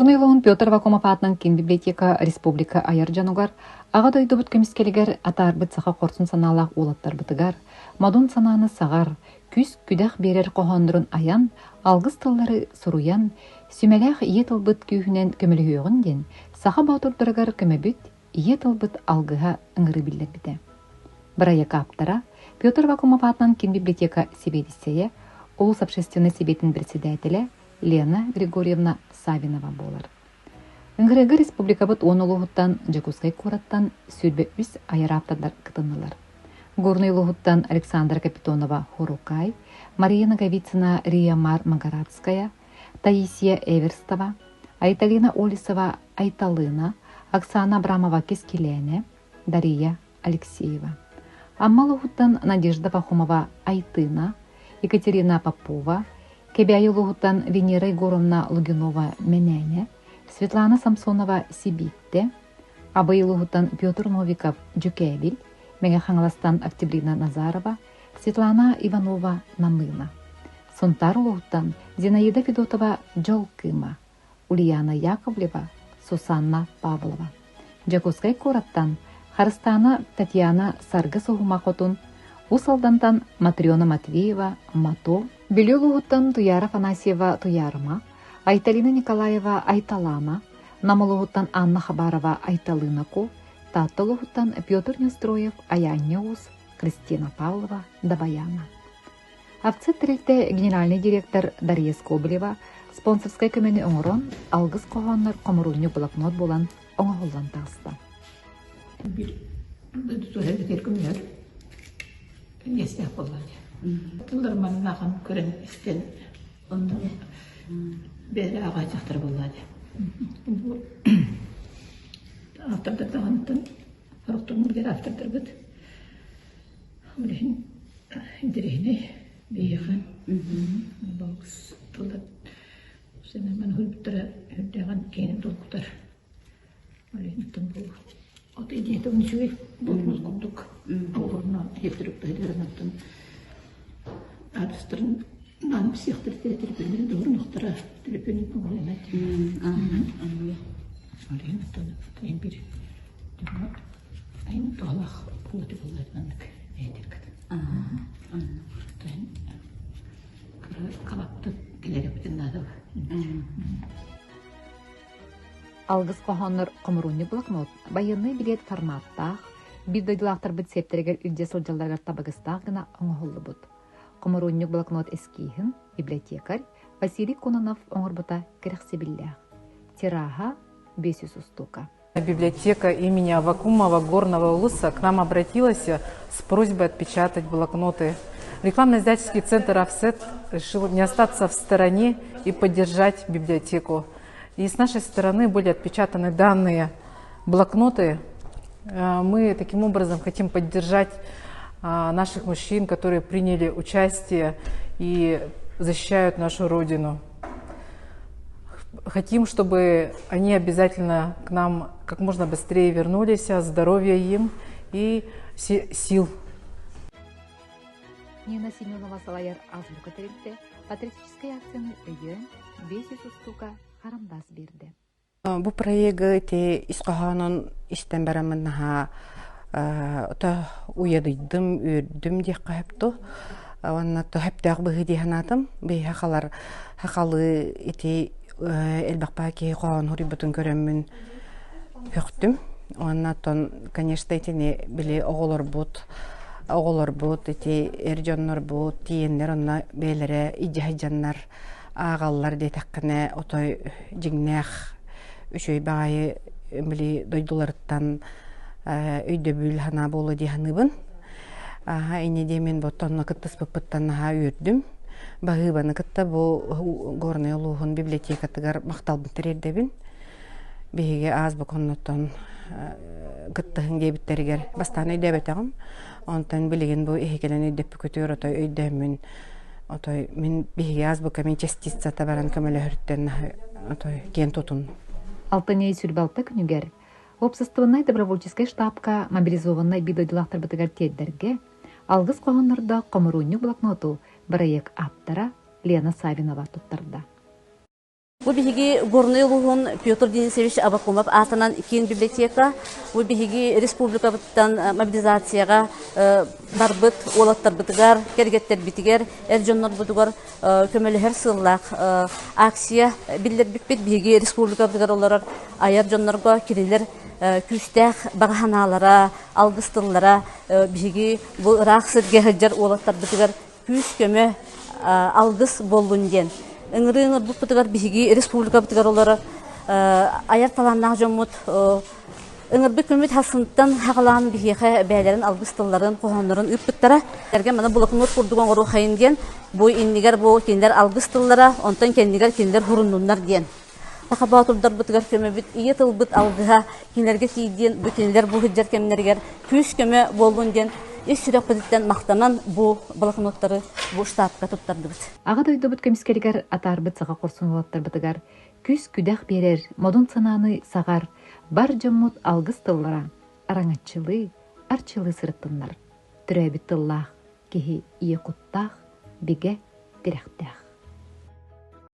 Горнай улууһун Петр Вакумов аатынан киин библиотека республика айар дьонугар, Аҕа дойдубут көмүскэлигэр атаарбыт саха хорсун санаалаах уолаттарбытыгар модун санааны саҕар, күүс-күдэх биэрэр хоһооннорун айан, алгыс тыллары суруйан, сүмэлээх ийэ тылбыт күүһүнэн көмөлөһүөҕүн диэн саха боотурдарыгар көмөбүт ийэ тылбыт алгыһа ыҥырыы биллэрбитэ. Бырайыак ааптара Петр Вакумов аатынан киин библиотека сэбиэдиссэйэ, улуус общественнай сэбиэтин председателэ Лена Григорьевна Савинова буолар. Ыҥырыыга республикабыт уон улууһуттан Дьокуускай куораттан 23 айар ааптардар кытыннылар. Горнай улууһуттан Александра Капитонова Хорукай, Мария Ноговицына Рия Мар Магарадская, Таисия Эверстова, Айталина Олесова Айталына, Оксана Абрамова Кэскилээнэ, Дария Алексеева. Амма улууһуттан Надежда Пахомова Айтына, Екатерина Попова, Кэбээйи улууһуттан Венера Егоровна Лугинова Мэнээнэ, Светлана Самсонова Сибииттэ, Абый улууһуттан Петр Новиков Дьүкээбил, Мэҥэ Хаҥаластан Октябрина Назарова, Светлана Иванова Намыына. Сунтаар улууһуттан Зинаида Федотова Дьол кыыма, Ульяна Яковлева, Сусанна Павлова. Дьокуускай куораттан Харыстаана Татьяна Саргы Суһума Хотун, Уус Алдантан Матрена Матвеева Мато, Бүлүү улууһуттан Туйаара Афанасьева Туйаарыма, Айталина Николаева Айталаана, Нам улууһуттан Анна Хабарова Айталыына Ко, Таатта улууһуттан Петр Неустроев Айаанньа Уус, Кристина Павлова Дабайаана. Овцет тэрилтэ генеральнай директор Дарья Скобелева спонсорскай көмөнү оҥорон, алгыс хоһооннор хомуруунньук блокнот буолан оҥоһуллан таҕыста. Биир түһэрбитигэр көмөлөр миэстээх буолла Тыллар маннаахан көрөн истэн онно бэйэлэр аҕааччахтар буолла Бу автордар даҕаныттан сорохторун автордарбыт Ол иһин интэриэһинэй биһиэхэ бокс тыллар сэнэмэн уһуйбуттара үрдээҕин киһини долгутар. Ол иһин оттон бу от идеята үчүгэй болмус курдук оҕолорно хиэптэрүктаһыдарын оттон аадыстарын наан сиэхтэр төлөпүөннэрин доҕорунуохтара төлөпүөнүн көҥүлэмэт. Ол иһин оттон биир дьоҥҥо Айын туһалаах уоту буллар маннык ээтиргит. Кыра халапты кэлэрибитин наада. Алгыс хоһооннор хомуруунньук блокнот байыаннай билиэт форматтаах, биир дойдулаахтарбыт сиэптэригэр илдьэ сылдьалларыгар табыгастаах гына оҥоһуллубут. Хомуруунньук блокнот эскииһин библиотекарь Василий Кононов оҥорбута кэрэхсэбиллээх. Тираһа 500 устуука. Библиотека имени Аввакумова Горного Улуса к нам обратилась с просьбой отпечатать блокноты. Рекламно-издательский центр «Офсет» решил не остаться в стороне и поддержать библиотеку. И с нашей стороны были отпечатаны данные блокноты. Мы таким образом хотим поддержать наших мужчин, которые приняли участие и защищают нашу Родину. Хотим, чтобы они обязательно к нам как можно быстрее вернулись, здоровья им и сил. Нина Семенова салайар Азбука тэрилтэ патриотическай акцияны өйөөн, 500 устуука харандаас биэрдэ. Бу проегы ити ис хоһоонун истэн бараммын наһаа ото уйадыйдым, үөрдүм диэххэ сөп дуо. Уонна то сөптөөх быһыы дии санаатым. Биһи хахалар хахалыы ити элбэх баа киһи хоһоон суруйбутун көрөммүн сөхтүм. Уонна оттон, конечно, итини били оҕолорбут оҕолорбут ити эр дьоннорбут тиийэннэр онно бэйэлэрэ илдьэ сылдьаннар ааҕаллар диэтэххинэ отой дьиҥнээх үчүгэй баҕайы били дойдуларыттан өйдөбүл санаа буолуо дии саныыбын. Аһа инньэ диэмин боттонно кыттыспыппыттан наһаа үөрдүм. Баһыыбаны кытта бу Горнай улууһун библиотекатыгар махталбын тириэрдэбин. Биһиги азбук оннуттан кыттыһыҥ диэбиттэригэр бастаан өйдөөбөтөҕүм. Онтон билигин бу иһикэлэн өйдөппүкүтүгэр отой өйдөөммүн Отой мин биһиги азбука мин частицата баран көмөлөһөртөн отой киэн тутун. Алтынньы 26 күнүгэр уопсастыбаннай добровольческай штабка мобилизованнай биир дойдулаахтарбытыгар тиэрдэргэ алгыс хоһооннордоох хомуруунньук блокноту бырайыак ааптара Лена Савинова туттарда. Бу биһиги Горнай улууһун Петр Денисович Абакумов аатынан киин библиотека. Бу биһиги республикабыттан мобилизацияҕа барбыт уолаттарбытыгар, кэргэттэрбитигэр, эр дьоннорбутугар көмөлөһөр сыаллаах акция биллэрбиппит. Биһиги республикабытыгар олорор айар дьоннорго кинилэр күүстээх баҕа санаалара, алгыс тыллара биһиги бу ыраах сиргэ сылдьар уолаттарбытыгар күүс-көмө, алгыс буоллун диэн. Ыҥырыы ыҥырбыппытыгар биһиги республикабытыгар олорор айар талааннаах дьоммут ыҥырбыт күммүт хасынтан хаҕалаан биһиэхэ бэйэлэрин алгыс тылларын, хоһооннорун ыыппыттара. Эргэ маны блокнот курдук оҥоруохайын диэн, бу иннигэр бу кинилэр алгыс тыллара, онтон кэннигэр кинилэр хуруннуннар диэн. Саха боотурдарбытыгар көмөбүт, ийэ тылбыт алгыһа кинилэргэ тиийдиэн, бу кинилэр бу сылдьар кэмнэригэр күүс-көмө буоллун диэн ис сүрэхпититтэн махтанан бу блокноттары бу штабка туттардыбыт. Аҕа дойдубут көмүскэлигэр атаарбыт саха хорсун уолаттарбытыгар күүс-күдэх биэрэр, модун санааны саҕар бар дьоммут алгыс тыллара араҥаччылыы, арчылыы сырыттыннар. Төрөөбүт тыллаах киһи ийэ куттаах, бигэ тирэхтээх.